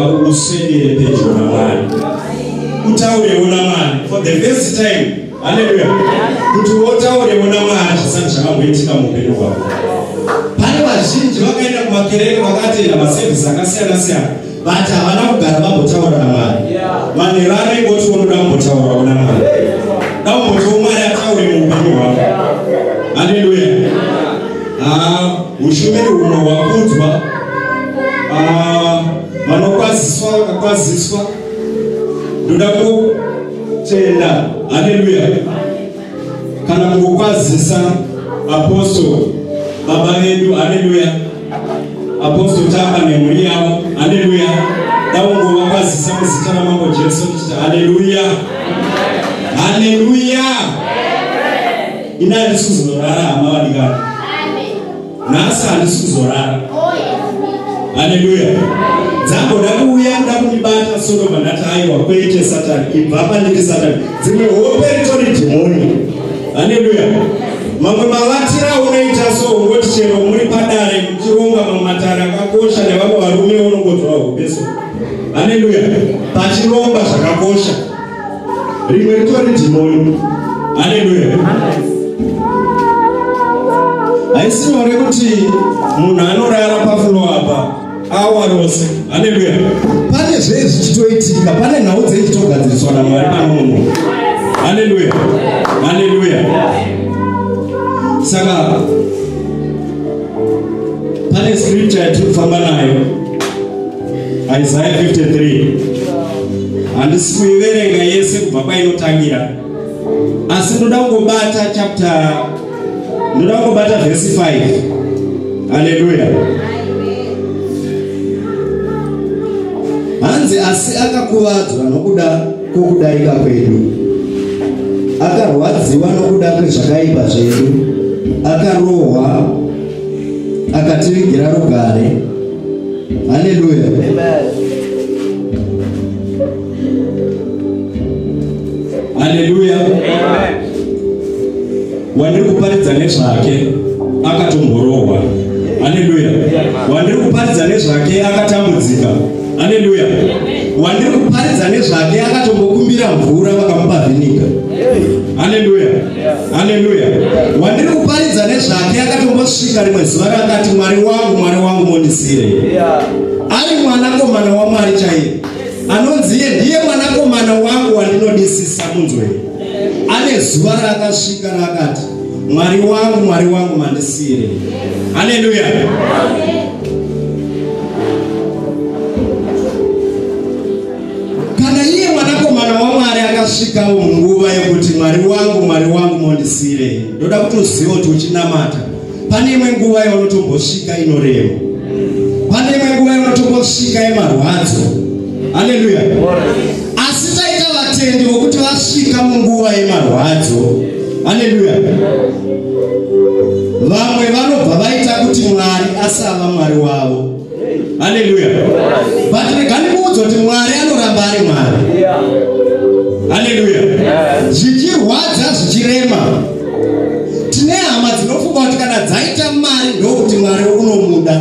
Uswedere pedyo naMwari, utaurewo naMwari for the first time. Haleluya! Kuti wotaurewo naMwari zvisati zvakamboitika muupenyu hwako. Pane vazhinji vakaenda kumakereke, vakatenda masevhisi akasiyana siyana, but havana kugara vambotaura naMwari. Manheru ano ingoti unoda kumbotaurawo naMwari, da kumbotiwo Mwari ataure muupenyu hwako. Haleluya! Ushumiri huno hwakudzwa, vanokwaziswa vakakwaziswa. Ndoda kutenda, haleluya, kana kungokwazisa apostle baba vedu, haleluya, Apostle Tamba nemhuri yavo, haleluya. Dakungovakwazisa muzita raMambo Jesu ndichiti haleluya, haleluya. Ini handisi kuzorara, hama vadikani, nhasi handisi kuzorara. Haleluya! Dzamboda kuuya kuda kundibata, sodoma, ndati aiwa, kwete, Satani, ibva pandiri, Satani. Dzimwe hope ritori dhimoni. Haleluya! Mamwe mavatira unoita so, ungoti chero muri padare muchironga mamwe matare akakosha nevamwe varume, unongodzwa hope so. Haleluya! Pachirongwa zvakakosha, rimwe ritori dhimoni. Haleluya! Haisi nyore kuti munhu anorara pafloor apa awa rose. Haleluya! Pane zvei zvichitoitika, pane nhau dzeichitogadziriswa naMwari pano munhu. Haleluya, haleluya! Saka pane scripture yatiri kufamba nayo, Isaiah 53. Handisi kuiverenga yese kubva kwainotangira, asi ndoda kungobata chapter, ndoda kungobata vhesi 5. Haleluya! Hanzi, asi akakuvadzwa nokuda kwokudarika kwedu, akarwadziwa nokuda kwezvakaipa zvedu, akarohwa akativigira rugare. Haleluya! Haleluya! Wandiri kuparidza nezvake akatomborohwa. Haleluya! Wandiri kuparidza nezvake akatambudzika. Haleluya! Wandiri kuparidza nezvake akatombokumbira mvura, vakamupa vinegar. Haleluya, haleluya! Wandiri kuparidza nezvake akatombosvika rimwe zuva rakati, "Mwari wangu, Mwari wangu, mondisiyirei?" Ari mwanakomana waMwari chaiye, anonzi iye ndiye mwanakomana wangu wandinodisisa, munzwei. Ane zuva raakasvika raakati, "Mwari wangu, Mwari wangu, mandisiyirei?" Haleluya! Kana iye mwanakomana waMwari akasvikawo munguva yekuti, "Mwari wangu, Mwari wangu, mondisiyirei?" ndoda kuti uzive kuti uchinamata pane imwe nguva yaunotombosvika inorema, pane imwe nguva yaunotombosvika yemarwadzo. Haleluya! Asi taita vatendi vokuti vasvika munguva yemarwadzo, haleluya, vamwe vanobva vaita kuti Mwari asava Mwari wavo. Haleluya! But rega ndikuudza kuti Mwari anoramba ari Mwari. Haleluya! Zvichirwadza, zvichirema, tine hama dzinofunga kuti kana dzaita mari ndokuti Mwari unomuda.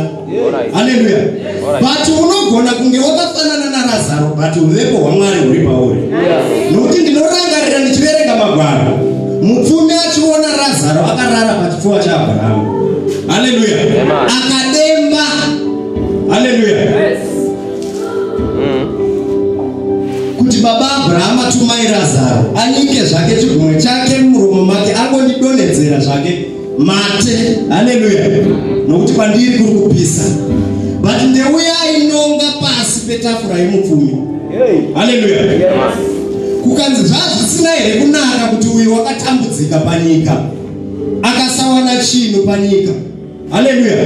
Haleluya! But unogona kunge wakafanana naRazaro, but uvepo hwaMwari huri pauri, nokuti ndinorangarira ndichiverenga magwaro, mupfumi achiona Razaro akarara pachipfuva chaAbhurahamu, haleluya, akademba. Haleluya! Kuti, "Baba Abhurahama, tumai Razaro anyike zvake chigumwe chake mumuromo make, angondidonhedzera zvake mate, haleluya, nokuti kwandiri kuri kupisa." But ndeuya ainonga pasi petafura yemupfumi. Haleluya! Kukanzi, zvazvisina here kunaka kuti uyu wakatambudzika panyika, akasawana chinhu panyika, haleluya,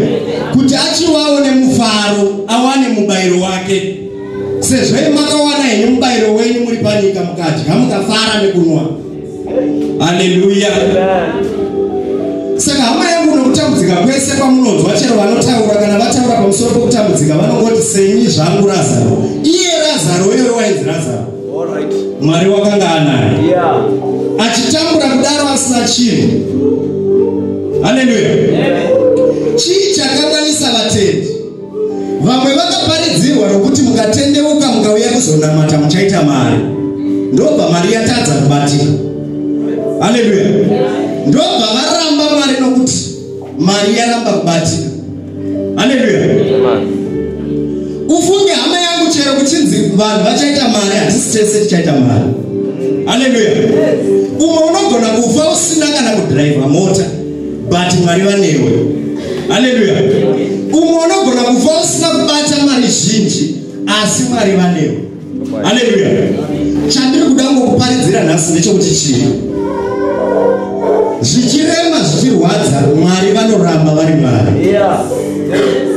kuti achiwawo nemufaro, awane mubayiro wake, sezvo makawana henyu mubayiro wenyu muri panyika, mukadya, mukafara nekunwa? Haleluya! Saka hama yangu, nokutambudzika kwese kwamunonzwa, chero vanotaura, kana vataura pamusoro pokutambudzika, vanongoti, "Seni zvangu Razaro." Iye Razaro iyoyo wainzi Razaro, Mwari wakanga anaye achitambura kudaro asina chinhu. Haleluya! Chii chakanganisa vatendi? Vamwe vakaparidzirwa. Vakaparidzirwa nokuti mukatendeuka mukauya kuzonamata muchaita mari, ndobva mari yatadza kubatika. Haleluya. Ndobva varamba Mwari nokuti mari yaramba kubatika. Haleluya. Ufunge hama yangu, chero kuchinzi vanhu vachaita mari, hatisi tese tichaita mari. Haleluya. Umwe unogona kufa usina kana kudhiraivha mota, but Mwari vanewe. Haleluya. Umwe unogona kufa usina kubata mari zhinji, asi Mwari vanewe. Haleluya. Chandiri kuda ngokuparidzira nhasi ndechekuti chii? Zvichirema, zvichirwadza, Mwari vanoramba vari Mwari.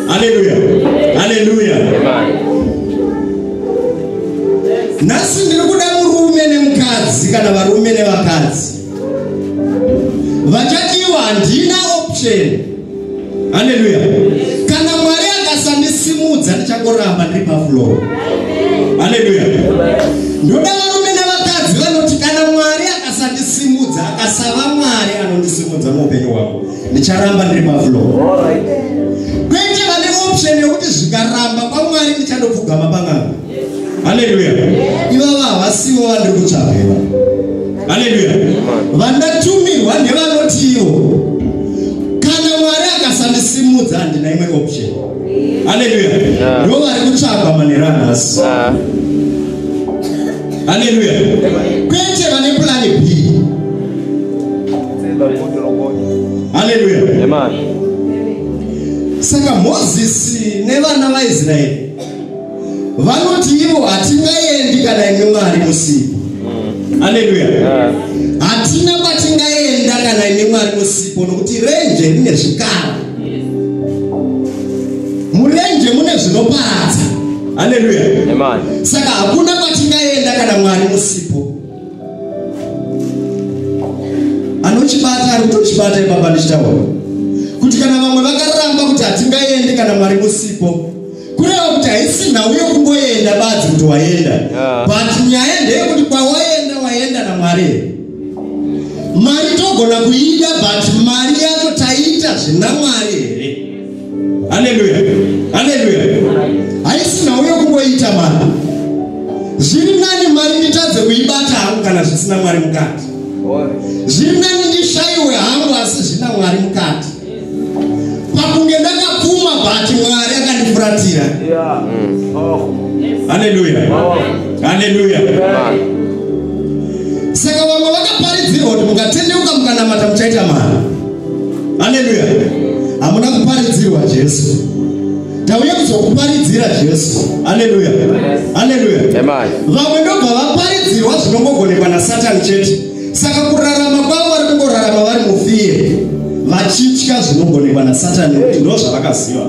Haleluya, haleluya. Nhasi ndiri kuda murume nemukadzi, kana varume nevakadzi vachatiwa handina option. Haleluya. Kana Mwari akasandisimudza, ndichangoramba ndiri pafloor. Haleluya. Ndoda varume nevakadzi vanoti kana Mwari akasandisimudza, akasava Mwari anondisimudza muupenyu hwangu, ndicharamba ndiri pafloor. Kwete vane option yekuti zvikaramba kwaMwari ndichandopfugama pang'anga. Haleluya. Ivava havasivo vandiri kutsvaga iva. Haleluya. Vandatumirwa ndevanoti ivo kana Mwari akasandisimudza, handina imwe option. Haleluya. Ndo vari kutsvagwa manheru anhasi. Haleluya. Kwete vane plan B. Haleluya. Saka Mozisi nevana vaIsraeri vanoti ivo hatingaendi kana imi Mwari musipo. Haleluya. Hatina kwatingaenda kana imi Mwari musipo, nokuti renje rine zvikara, murenje mune zvinoparadza. Haleluya. Saka hakuna kwatingaenda kana Mwari musipo. Anochibata ari kutochibata ipapa ndichitaura kuti kana vamwe vakaramba kuti hatingaendi kana Mwari musipo, kureva kuti haisi nhau yokungoenda badzi kuti waenda, but nyaya ndeyekuti kwawaenda, waenda naMwari here? Mari togona kuida, but mari yacho taita zvina Mwari here? Haleluya, haleluya. Haisi nhau yokungoita mari. Zviri nani mari nditadze kuibata hangu kana zvisina Mwari mukati. Zviri nani ndishayiwe hangu asi zvina Mwari mukati, pakunge ndakapfuma but Mwari akandifuratira. Haleluya, haleluya. Saka vamwe vakaparidzirwa kuti mukatendeuka mukanamata muchaita mari. Haleluya. Hamuna kuparidzirwa Jesu. Tauya kuzokuparidzira Jesu. Haleluya, haleluya. Vamwe ndobva vaparidzirwa zvinongogonekwa naSatani chete. Saka kurarama kwavo vari kungorarama vari mufear, vachitya zvinogonekwa naSatani, nekuti ndo zvavakaziva.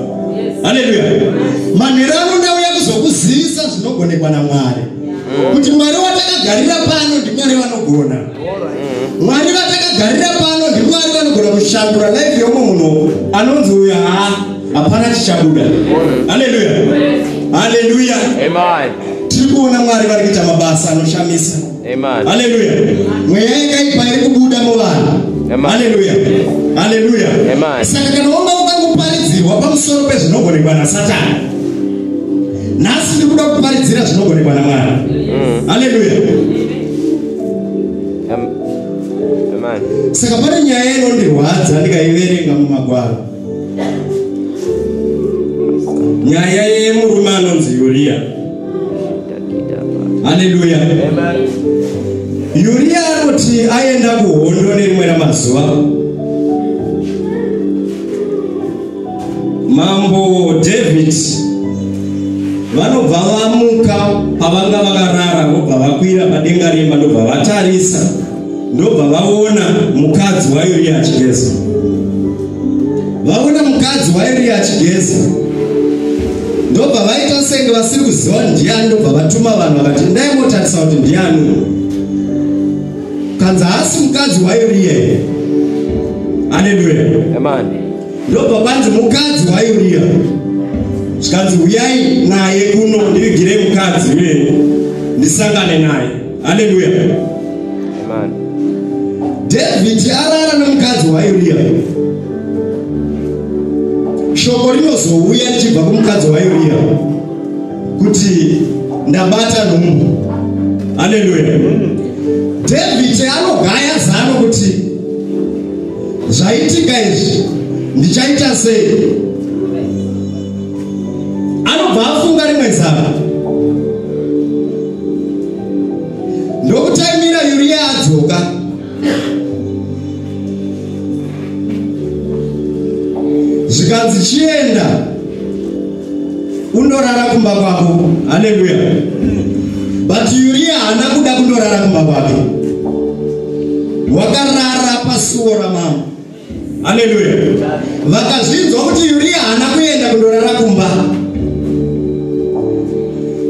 Haleluya. Manheru ano ndauya kuzokuzivisa zvinogonekwa naMwari, kuti Mwari watakagarira pano ndiMwari vanogona. Mwari vatakagarira pano ndiMwari vanogona kushandura life yeumwe munhu anonzi uyu haa, hapana chichabuda. Haleluya, haleluya. Tiri kuona Mwari vari kuita mabasa anoshamisa. Haleluya. Mweya yakaipa iri kubuda muvanhu. Haleluya, haleluya. Saka kana wanga ukangoparidzirwa pamusoro pezvinogonekwa naSatani, nhasi ndiri kuda kuparidzira zvinogonekwa naMwari. Haleluya. Amen. Saka pane nyaya inondirwadza ndikaiverenga mumagwaro, nyaya yemurume anonzi Uriya. Haleluya. Uriya anoti aenda kuhondo nerimwe ramazuva, Mambo David vanobva vamuka pavanga vakarara, vobva vakwira padenga remba, ndobva vatarisa, ndobva vaona mukadzi waUriya achigeza. Vaona mukadzi waUriya achigeza, ndobva vaita senge vasiri kuziva ndiani, ndobva vatuma vanhu vakati, "Ndai motarisa kuti ndiani." Kanzi, "Haasi mukadzi waUriya here?" Haleluya. Ndobva kwanzi, "Mukadzi waUriya." Zvikanzi, "Uyai naye kuno, ndivigirei mukadzi uye ndisangane naye." Haleluya. David arara nomukadzi waUriya. Shoko rinozouya richibva kumukadzi waUriya. Kuti ndabata nhumbu. Haleluya. David anogaya zano kuti zvaitika izvi ndichaita sei. Anobva afunga rimwe zano. Ndokutaimira Uriya adzoka. Zvikanzi chienda undorara kumba kwako. Haleluya. But Uriya haana kuda kundorara kumba kwake. Wakarara pasuo ramambo. Haleluya. Vakazvinzwa kuti Uriya haana kuenda kundorara kumba.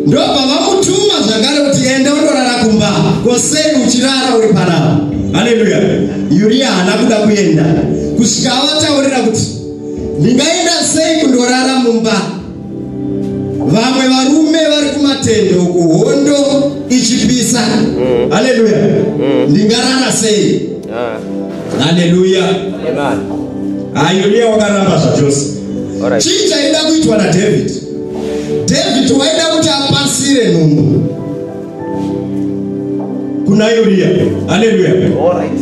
Ndobva vamutuma zvakare kuti enda undorara kumba. Ko sei uchirara uri panapa? Haleluya. Uriya haana kuda kuenda. Kusvika avataurira kuti ndingaenda sei kundorara mumba? Vamwe varume vari kumatende uku hondo ichipisa. Haleluya. Ndingarara sei? Haleluya. Amen. Uriya wakaramba zvachose. Alright. Chii chaida kuitwa naDavid? David waida kuti apasire nhumbu kuna Uriya. Haleluya. Alright.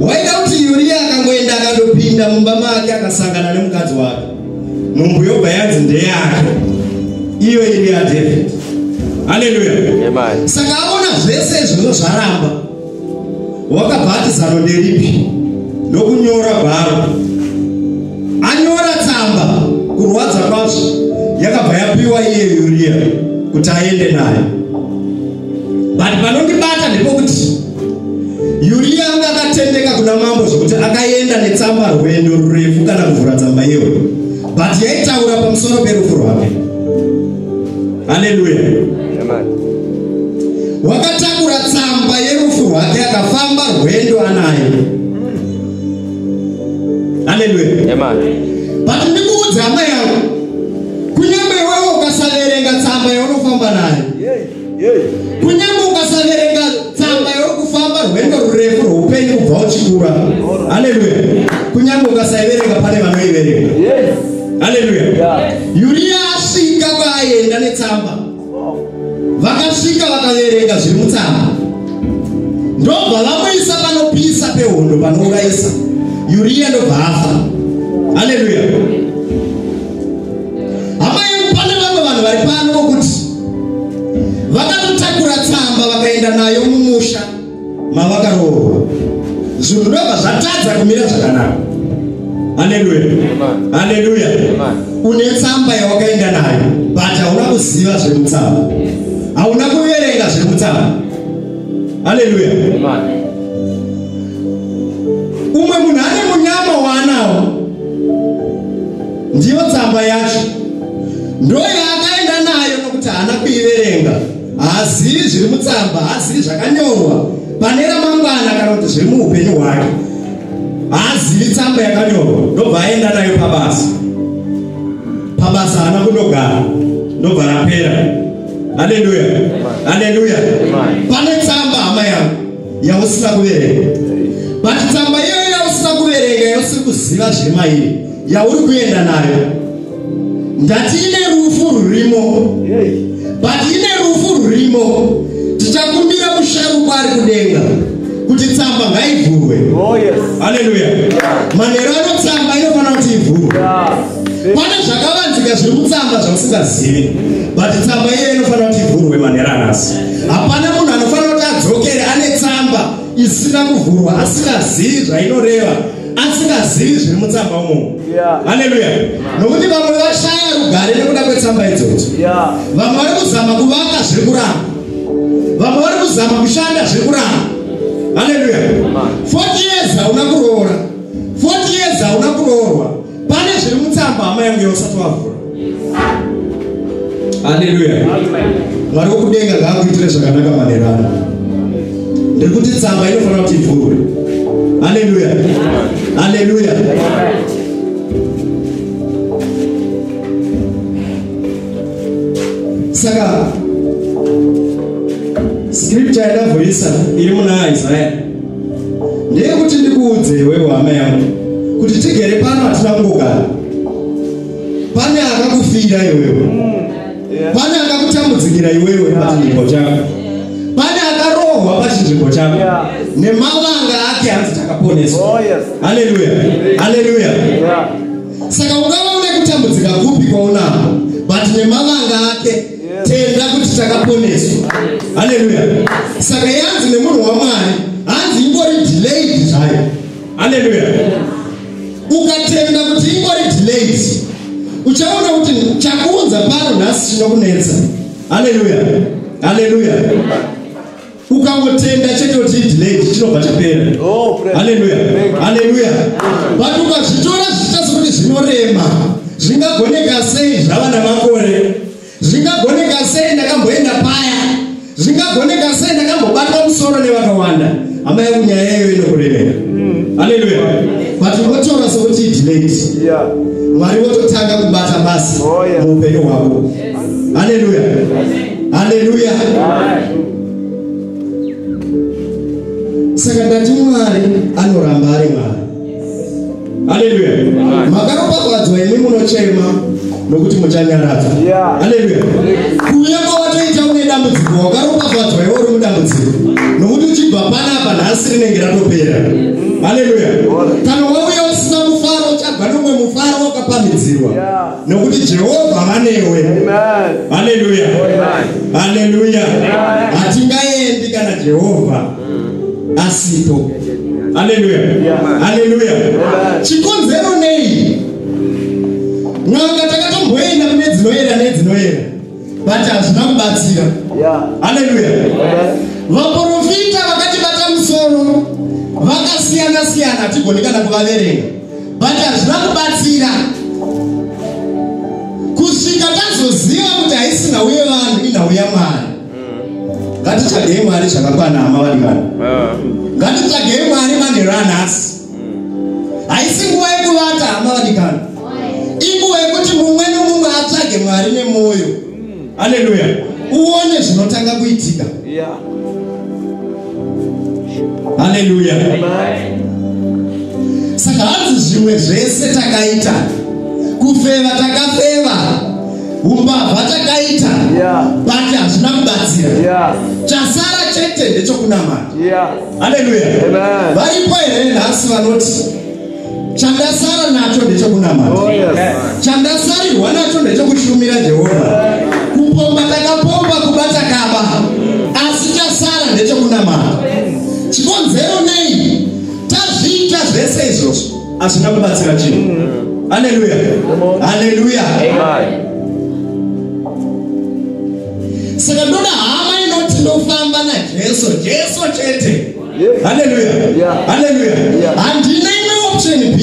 Waida kuti Uriya akangoenda akandopinda mumba make akasangana nemukadzi wake. Nhumbu yobva yanzi ndeyake. Iyo iri yaDavid. Haleluya. Amen. Saka aona zvese izvozvo zvaramba. Wakabva ati zano nderipi? Ndokunyora gwaro. Anyora tsamba kurwadza kwazvo yakabva yapiwa iye Uriya kuti aende nayo. But panondibata ndepekuti Uriya anga akatendeka kuna mambo zvokuti akaenda netsamba rwendo rurefu kana kuvhura tsamba iyoyo. But yaitaura pamusoro perufu rwake. Haleluya. Amen. Wakatakura tsamba yerufu rwake akafamba rwendo anayo. Haleluya. Amen. But ndikuudza hama yangu, kunyange iwewe ukasaverenga tsamba yaunofamba nayo, kunyange ukasaverenga tsamba yauri kufamba rwendo rurefu rweupenyu kubva uchikura. Haleluya. Kunyange ukasaiverenga pane vanoiverenga. Haleluya. Uriya asvika kwaaenda netsamba. Vakasvika vakaverenga zviri mutsamba. Ndobva vamuisa panopisa pehondo panourayisa. Uriya ndobva afa. Haleluya. Hama yangu, pane vamwe vanhu vari pano vokuti vakatotakura tsamba vakaenda nayo mumusha mavakaroorwa. Zvinhu ndobva zvatadza kumira zvakanaka. Haleluya. Amen. Haleluya. Amen. Une tsamba yawakaenda nayo, but hauna kuziva zviri mutsamba. Hauna kuverenga zviri mutsamba. Haleluya. Amen. Umwe munhu ane munyama waanawo. Ndiyo tsamba yacho. Ndo yaakaenda nayo nokuti haana kuiverenga. Haazivi zviri mutsamba, haazivi zvakanyorwa pane ramangwana kana kuti zviri muupenyu hwake. Haazivi tsamba yakanyorwa, ndobva aenda nayo pabasa. Pabasa haana kundogara, ndobva rapera. Haleluya. Haleluya. Pane tsamba hama yangu yausina kuverenga. But tsamba iyoyo yausina kuverenga, yausiri kuziva zviri mairi, yauri kuenda nayo, ndati ine rufu rurimo. But ine rufu rurimo. Tichakumbira musharukwa ari kudenga kuti tsamba ngaivhurwe. Oh yes. Haleluya. Manheru ano tsamba inofanira kuti ivhurwe. Pane zvakavanzika zviri mutsamba zvausingazivi, but tsamba iyoyo inofanira kuti ivhurwe manheru anasi. Hapana munhu anofanira kuti adzokere ane tsamba isina kuvhurwa, asingazivi zvainoreva, asingazivi zviri mutsamba umomo. Haleluya. Nokuti vamwe vashaya rugare nekuda kwetsamba idzodzo. Vamwe vari kuzama kuvaka zviri kuramba. Vamwe vari kuzama kushanda zviri kuramba. Haleluya. 40 years hauna kuroora. 40 years hauna kuroorwa. Pane zviri mutsamba hama yangu yausati wavhura. Haleluya. Mwari wokudenga ngaakuitire zvakanaka manheru ano. Ndiri kuti tsamba inofanira kuti ivhurwe. Haleluya. Haleluya. Saka scripture yandavhurisa iri muna Isaiah ndeyekuti ndikuudze iwewe hama yangu kuti tigere pano hatina kungogara. Pane akakufira iwewe. Pane akakutambudzikira iwewe pachinzvimbo chako. Pane akarohwa pachinzvimbo chako. Nemavanga ake hanzi takaponeswa. Haleluya. Haleluya. Saka ungava une kutambudzika kupi kwaunako, but nemavanga ake tenda kuti takaponeswa. Haleluya. Saka yanzi nemunhu waMwari hanzi ingori delayed zvayo. Haleluya. Ukatenda kuti ingori delayed, uchaona kuti chakuunza pano nhasi chinokunetsa. Haleluya. Haleluya. Ukangotenda chete kuti delayed, chinobva chapera. Haleluya. Haleluya. But ukazvitora zvichiita sekuti zvinorema, zvingagoneka sei zvava namakore, zvingagoneka sei ndakamboenda paya, zvingagoneka sei ndakambobatwa musoro nevakawanda, hama yangu, nyaya iyoyo inokuremera. Haleluya. But unotora sekuti delayed, Mwari wototanga kubata basa muupenyu hwako. Haleluya. Haleluya. Saka ndati Mwari anoramba ari Mwari. Haleluya. Makaropafadzwa imi munochema, nokuti muchanyaradzwa. Haleluya. Kuuya kwawatoita une dambudziko, wakaropafadzwa iwe uri mudambudziko, nokuti uchibva panapa nhasi rinenge ratopera. Haleluya. Kana wauya usina mufaro, uchabva nomwe mufaro wakapamhidzirwa, nokuti Jehovha vanewe. Haleluya. Haleluya. Hatingaendi kana Jehovha asipo. Haleluya. Haleluya. Chikonzero nei? N'anga takatomboenda kune dzinoyera nedzinoyera, but hazvina kubatsira. Haleluya. Vaprofita vakatibata musoro vakasiyana siyana, hatigoni kana kuvaverenga, but hazvina kubatsira kusvika tazoziva kuti haisi nhau yevanhu, inhau yaMwari. Ngatitsvagei Mwari zvakakwana, hama vadikani. Ngatitsvagei Mwari manheru anhasi. Haisi nguva yekuvata, hama vadikani, inguva yekuti mumwe nomumwe atsvage Mwari nemwoyo. Haleluya. Uone zvinotanga kuitika. Haleluya. Saka hanzi zvimwe zvese takaita, kufeva takafeva, umbavha takaita, but hazvina kubatsira. Chasara chete ndechokunamata. Haleluya. Varipo here nhasi vanoti chandasara nacho ndechokunamata? Chandasarirwa nacho ndechekushumira Jehovha. Kupomba takapomba, kuba takaba, asi chasara ndechokunamata. Chikonzero nei? Tazviita zvese izvozvo, hazvina kubatsira chinhu. Haleluya. Haleluya. Saka ndoda hama inoti ndofamba naJesu, Jesu chete. Haleluya. Haleluya. Handina imwe option B,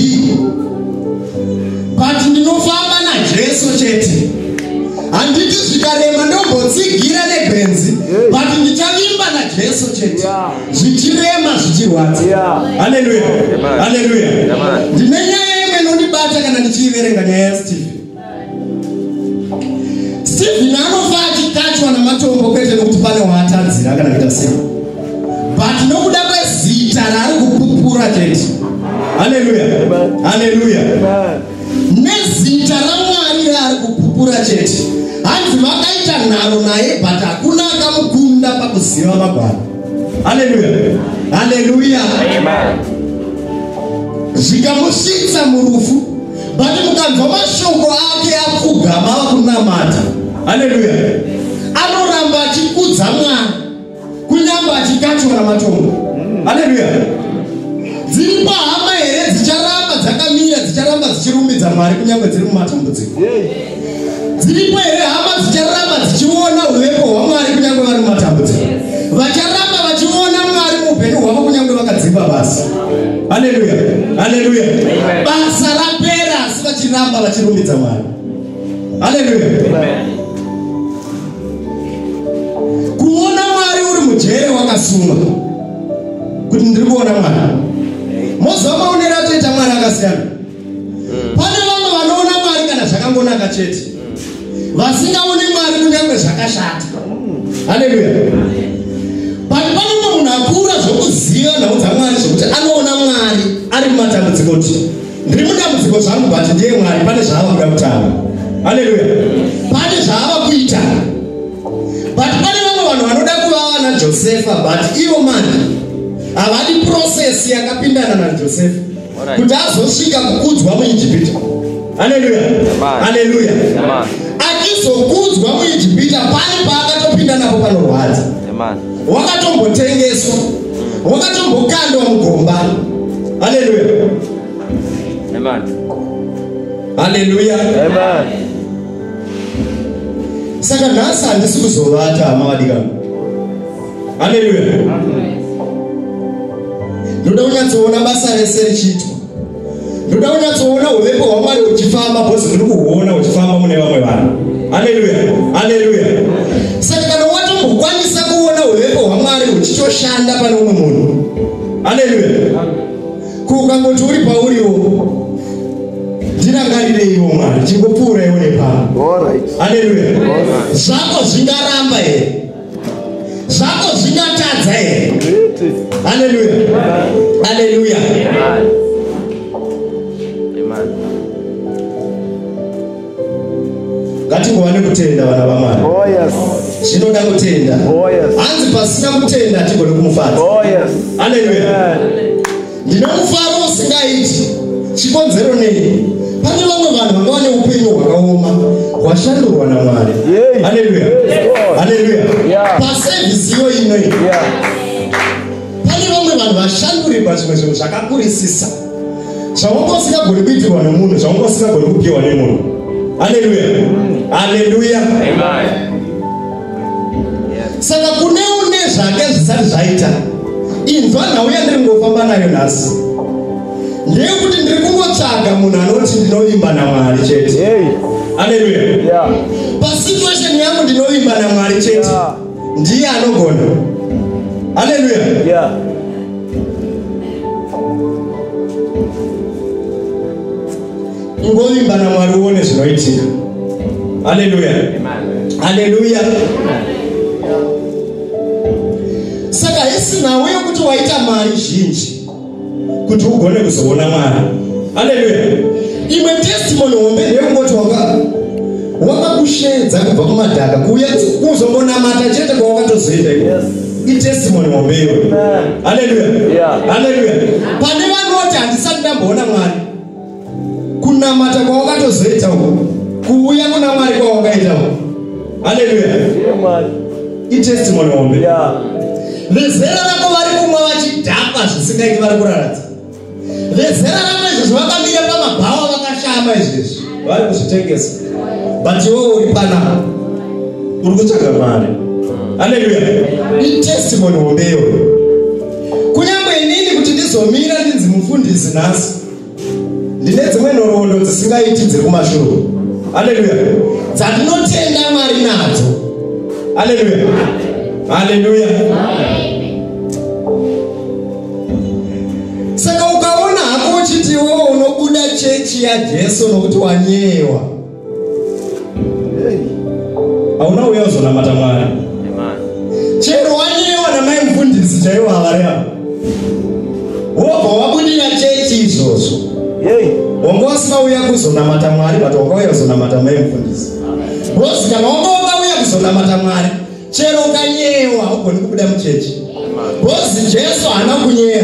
but ndinofamba naJesu chete. Handiti zvikarema ndombotsigira negwenzi, but ndichavimba naJesu chete, zvichirema, zvichirwadza. Haleluya. Haleluya. Ndine nyaya imwe inondibata kana ndichiiverenga, nyaya yaStephen. Stephen anofa achikachwa namatombo, kwete nokuti pane waatadzira kana kuita sei, but nokuda kwezita raari kupupura chete. Haleluya. Haleluya. Nezita raMwari raari kupupura chete, hanzi vakaita nharo naye, but hakuna akamukunda pakuziva magwaro. Haleluya. Haleluya. Zvikamusvitsa murufu, but mukanzwa mashoko ake apfugama vakunamata, haleluya, anoramba achikudza Mwari kunyange achikachwa namatombo. Haleluya. Dziripo hama here dzicharamba dzakamira, dzicharamba dzichirumbidza Mwari kunyange dziri mumatambudziko? Dziripo here hama dzicharamba dzichiona uvepo hwaMwari kunyange vari mumatambudziko, vacharamba vachiona Mwari muupenyu hwavo kunyange vakadzimba basa? Haleluya. Haleluya. Basa rapera, asi vachiramba vachirumbidza Mwari. Haleluya. Kuona Mwari uri mujere wakasungwa, kuti ndiri kuona Mwari, moziva maonero atoita Mwari akasiyana. Pane vamwe vanoona Mwari kana zvakangonaka chete, vasingaoni Mwari kunyange zvakashata. Haleluya. But pane mumwe munhu akura zvokuziva nhau dzaMwari, zvokuti anoona Mwari ari mumatambudziko, kuti ndiri mudambudziko zvangu, but ndiye Mwari, pane zvaava kuda kutaura. Haleluya. Pane zvaava kuita. But pane vamwe vanhu vanoda kuva vana Josefa, but ivo manje havadi process yakapindana naJosefa kuti azosvika kukudzwa muIjipita. Haleluya. Haleluya. Achizokudzwa muIjipita pane paakatopinda napo panorwadza. Wakatombotengeswa, wakatombokandwa mugomba. Haleluya. Amen. Haleluya. Amen. Saka nhasi handisi kuzovata, hama vadikani. Haleluya. Ndoda kunyatsoona basa rese richiitwa. Ndoda kunyatsoona uvepo hwaMwari huchifamba, bhozi ndiri kuhuona huchifamba mune vamwe vanhu. Haleluya. Haleluya. Saka kana watombokwanisa kuona uvepo hwaMwari huchitoshanda pane umwe munhu. Haleluya. Kukangoti uri pauriwo, ndirangarireiwo Mwari, chingopfuuraiwo nepano. Haleluya. Zvako zvingaramba here? Zvako zvingatadza here? Haleluya. Haleluya. Amen. Ngatingova nekutenda, vana vaMwari. Oh yes. Zvinoda kutenda. Oh yes. Hanzi pasina kutenda hatigoni kumufadza. Oh yes. Haleluya. Amen. Ndine mufaro usingaiti. Chikonzero nei? Pane vamwe vanhu vanga vane upenyu hwakaoma hwashandurwa naMwari. Yay. Haleluya. Yes, God. Haleluya. Yeah. Pasevhisi iyo ino iyi, Yeah. pane vamwe vanhu vashandurirwa zvimwe zvinhu zvakakurisisa zvawanga usingagoni kuitirwa nemunhu, zvawanga usingagoni kupiwa nemunhu. Haleluya. Haleluya. Amen. Saka kune une zvake zvisati zvaita, inzwa nhau yandiri kungofamba nayo nhasi ndeyekuti ndiri kungotsvaga munhu anoti ndinovimba naMwari chete. Hey. Haleluya. Yeah. Pasituation yangu ndinovimba naMwari chete. Yeah. Ndiye anogona. Haleluya. Yeah. Ingovimba naMwari uone zvinoitika. Haleluya. Amen. Haleluya. Saka haisi nhau yekuti waita mari zhinji kuti ugone kuzoona Mwari. Haleluya. Imwe testimony hombe ndeyekungoti wakakushedza kubva kumadhaka kuuya kuzongonamata chete kwawakatozoita iko. Yes. Itestimony hombe iyoyo. Amen. Haleluya. Yeah. Haleluya. Pane vanoti handisati ndamboona Mwari, kunamata kwawakatozoita uko, kuuya kuna Mwari kwawakaita uko. Haleluya. Yeah, man. Itestimony hombe. Yeah. Vezera rako vari kumwa vachidhakwa zvisingaiti, vari kuraradza. Vezera rako izvozvo vakamira pamabhawa vakashama izvezvi vari kuzvitengesa, but iwewe uri panapa uri kutsvaga Mwari. Haleluya. Itestimony hombe iyoyo. Kunyange inini kuti ndizomira ndinzi mufundisi nhasi, ndine dzimwe nhoroondo dzisingaiti dziri kumashure. Haleluya. Dzandinotenda Mwari nadzo. Haleluya. Haleluya. Saka ukaona hako uchiti iwewe unobuda chechi yaJesu nokuti wanyewa, Hey. hauna uya uzonamata Mwari. Amen. Chero wanyewa namai mufundisi chaivo havari avo, wobva wabudira chechi izvozvo, Hey. wanga usingauya kuzonamata Mwari, but wakauya kuzonamata mai mufundisi. Because kana wanga wakauya kuzonamata Mwari, chero ukanyewa haugoni kubuda muchechi, because Jesu haana kunyeya.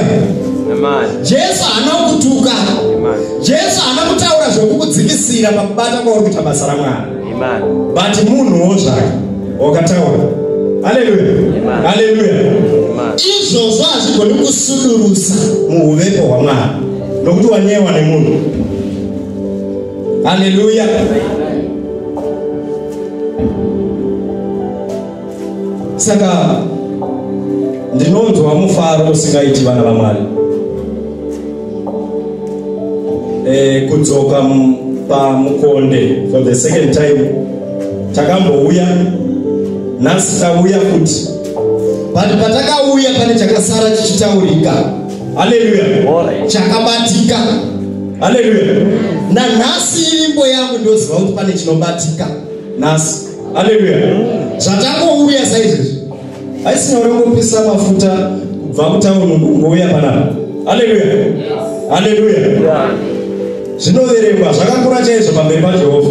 Amen. Jesu haana kutuka. Amen. Jesu haana kutaura zvokukudzikisira pakubata kwauri kuita basa raMwari. Amen. But munhuwo zvake wakataura. Haleluya. Amen. Haleluya. Amen. Izvozvo hazvigoni kusudurusa muuvepo hwaMwari nokuti wanyewa nemunhu. Haleluya. Saka ndinonzwa mufaro usingaiti, vana vaMwari, kudzoka paMukonde for the second time. Takambouya, nhasi tauya futi, but patakauya pane chakasara chichitaurika. Haleluya. Alright. Chakabatika. Haleluya. Nanhasi irimbo yangu ndoziva kuti pane chinobatika nhasi. Haleluya. Zvatangouya saizvizvi, haisi nyore kungopisa mafuta kubva kutauni kungouya panapa. Haleluya. Haleluya. Yeah. Zvinoverengwa zvakakura chaizvo pamberi paJehovha.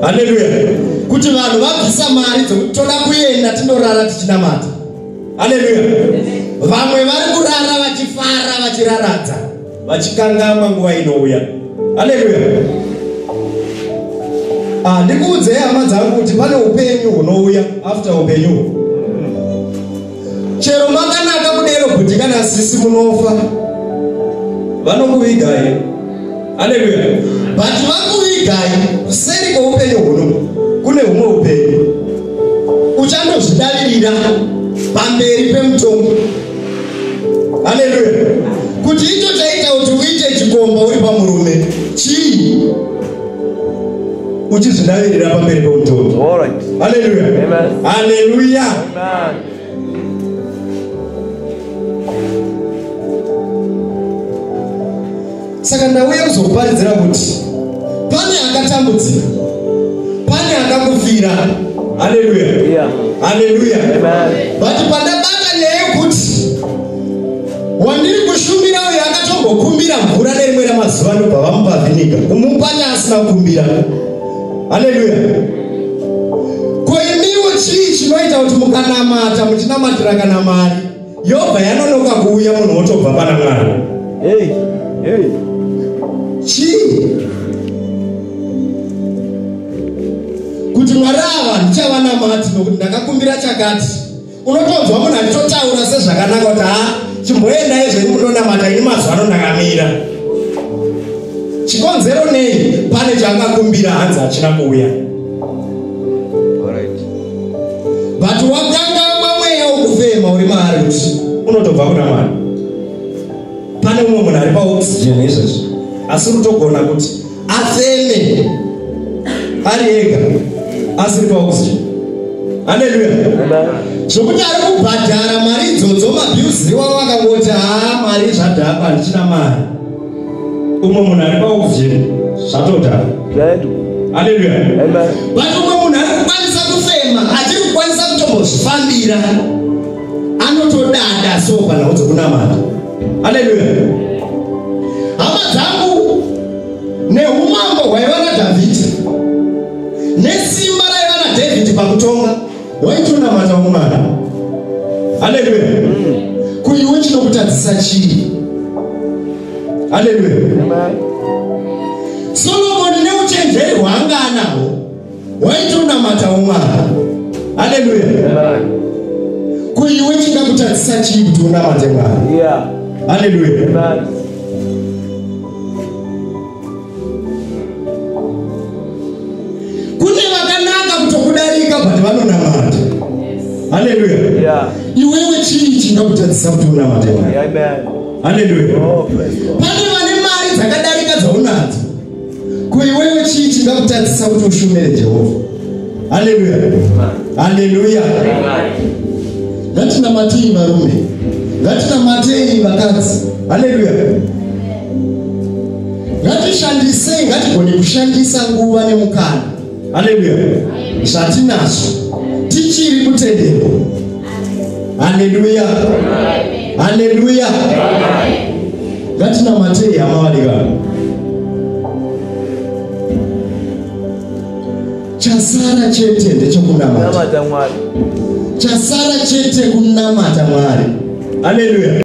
Haleluya. Kuti vanhu vabvisa mari dzokuti toda kuenda tindorara tichinamata. Haleluya. Vamwe vari kurara vachifara vachiraradza vachikangamwa nguva inouya. Haleluya. Ndikuudzei hama dzangu kuti pane upenyu hunouya after upenyu. Chero makanaka kudero kuti kana sisi munofa vanokuvigai. Haleluya. But vakuvigai kuseri kweupenyu huno kune humwe upenyu. Uchandozvidavirira pamberi pemutongo. Haleluya. Kuti icho chaita kuti uite chikomba uri pamurume chii? Uchizvidavirira pamberi pemutongo. All right. Haleluya. Amen. Haleluya. Amen. Saka ndauya kuzokuparidzira kuti pane akatambudzika, pane akakufira. Haleluya. Yeah. Haleluya. Amen. But pandabata nyaya yekuti wandiri kushumira uyu akatombokumbira mvura nerimwe ramazuva ndobva vamupa vhiniga, kumupa chaasina kukumbira. Haleluya. Ko imiwo chii chinoita kuti mukanamata muchinamatira kana mari yobva yanonoka kuuya munhu wotobva pana Mwari? Hey. Hey. Chii? Kuti Mwari ava ndichavanamati nokuti ndakakumbira chakati. Unotonzwa munhu achitotaura sezvakanaka kuti ha chimboendai zvenyu munonamata ini mazuva ano ndakamira. Chikonzero nei? Pane chaakakumbira hanzi hachina kuuya. All right. But wakangamwa mweya wokufema uri maari kuti unotobva kuna Mwari. Pane umwe munhu ari paoxygen izvezvi asi rutogona kuti afeme ari ega asiri paoxygen. Haleluya. Amen. Zvokuti ari kubhadhara mari idzodzo mabills iwavo akangoti haa mari zvadhakwa handichina mari. Umwe munhu ari paoxygen zvatodhakwa. Zvaendwa. Haleluya. Amen. But umwe munhu ari kukwanisa kufema achiri kukwanisa kutombozvifambira anotodada so panhau dzokunamata. Haleluya. Hama dzangu, neumambo hwaiva naDhavhidhi nesimba raiva naDhavhidhi pakutonga, waitonamata Mwari. Haleluya. Kuiwe chinokutadzisa chii? Haleluya. Amen. Solomoni neuchenjeri hwaanga anahwo waitonamata Mwari. Haleluya. Amen. Kuiwe chingakutadzisa chii kuti unamate Mwari? Yeah. Haleluya. Amen. Kune vakanaka kutokudarika but vanonamata. Haleluya. Yeah. Iwewe chii chingakutadzisa kuti unamate Mwari? Amen. Haleluya. Oh, praise God. Pane vane mari dzakadarika dzaunadzo. Ko iwewe chii chingakutadzisa kuti ushumire Jehovha? Haleluya. Haleluya. Ngatinamatei varume. Ngatinamatei vakadzi. Haleluya. Ngatishandisei, ngatigone kushandisa nguva nemukana. Haleluya. Zvatinazvo tichiri kutenderwa. Haleluya. Haleluya. Ngatinamatei hama vadikani. Chasara chete ndechokunamata. Namata Mwari. Chasara chete kunamata Mwari. Haleluya.